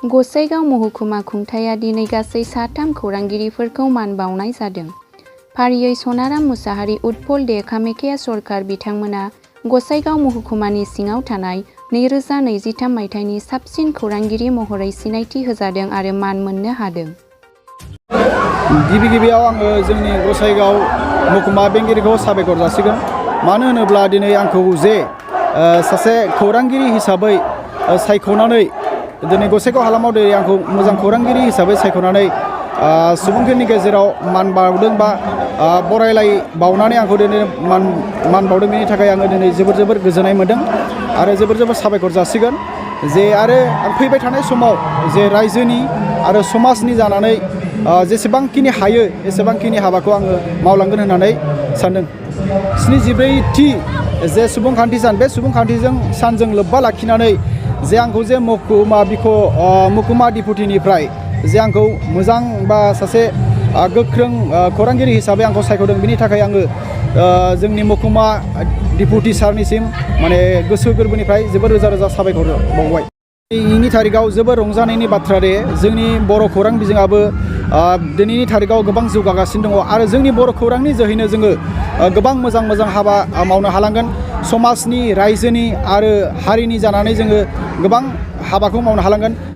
गसाइगाव महकुमा खुंथाया दिनै गासै 3 खौरांगिरिफोरखौ मान बावनाय जादों। फारियै सनाराम मुसाहारि, उत्पल दे कामाख्या सरकार बिथांमोना गसाइगाव महकुमानि सिङाव थानाय 2023 मायथाइनि साबसिन खौरांगिरि महरै सिनायथि होजादों आरो मान मोननो हादों। गिबियाव आङो जोंनि गसाइगाव महकुमा बेंगिरिखौ साबायखर जासिगोन। मानो होनोब्ला दिनै आंखौ जे सासे खौरांगिरि हिसाबै सायख'नानै दिनै गसाइगाव हालामाव दिनै आंखौ मोजां खौरांगिरि हिसाबै सायख'नानै सुबुंफोरनि गेजेराव मान बावदों बा बरायलाय बावनानै आंखौ दिनै मान बावदों। बेनि थाखाय आङो दिनै जोबोर गोजोननाय मोन्दों आरो जोबोर साबायखर जासिगोन। जे आरो आं फैबाय थानाय समाव जे रायजोनि आरो समाजनि जानानै जेसेबांखिनि हायो एसेबांखिनि हाबाखौ आङो मावलांगोन होननानै सानदों। 74थि जे सुबुंखान्थि सान, बे सुबुंखान्थिजों सानजों लोब्बा लाखिनानै जे आंखौ जे महकुमा डिपुटिनिफ्राय जे आंखौ मोजां बा सासे गोख्रों खौरांगिरि हिसाबै आंखौ सायख'दों, बिनि थाखाय आङो जोंनि महकुमा डिपुटि सारनिसिम माने गोसो गोरबोनिफ्राय जोबोर रोजा साबायखर बावबाय। दिनैनि थारिखआव जोबोर रंजानायनि बाथ्रा दे जोंनि बर' खौरां बिजोङाबो दिनैनि थारिखआव गोबां जौगागासिनो दङ आरो जोंनि बर' खौरांनि जोहैनो जोङो गोबां मोजां हाबा मावनो हालांगोन। समाजनि, रायजोनि आरो हारिनि जानानै जोङो गोबां हाबाखौ मावनो हालांगोन।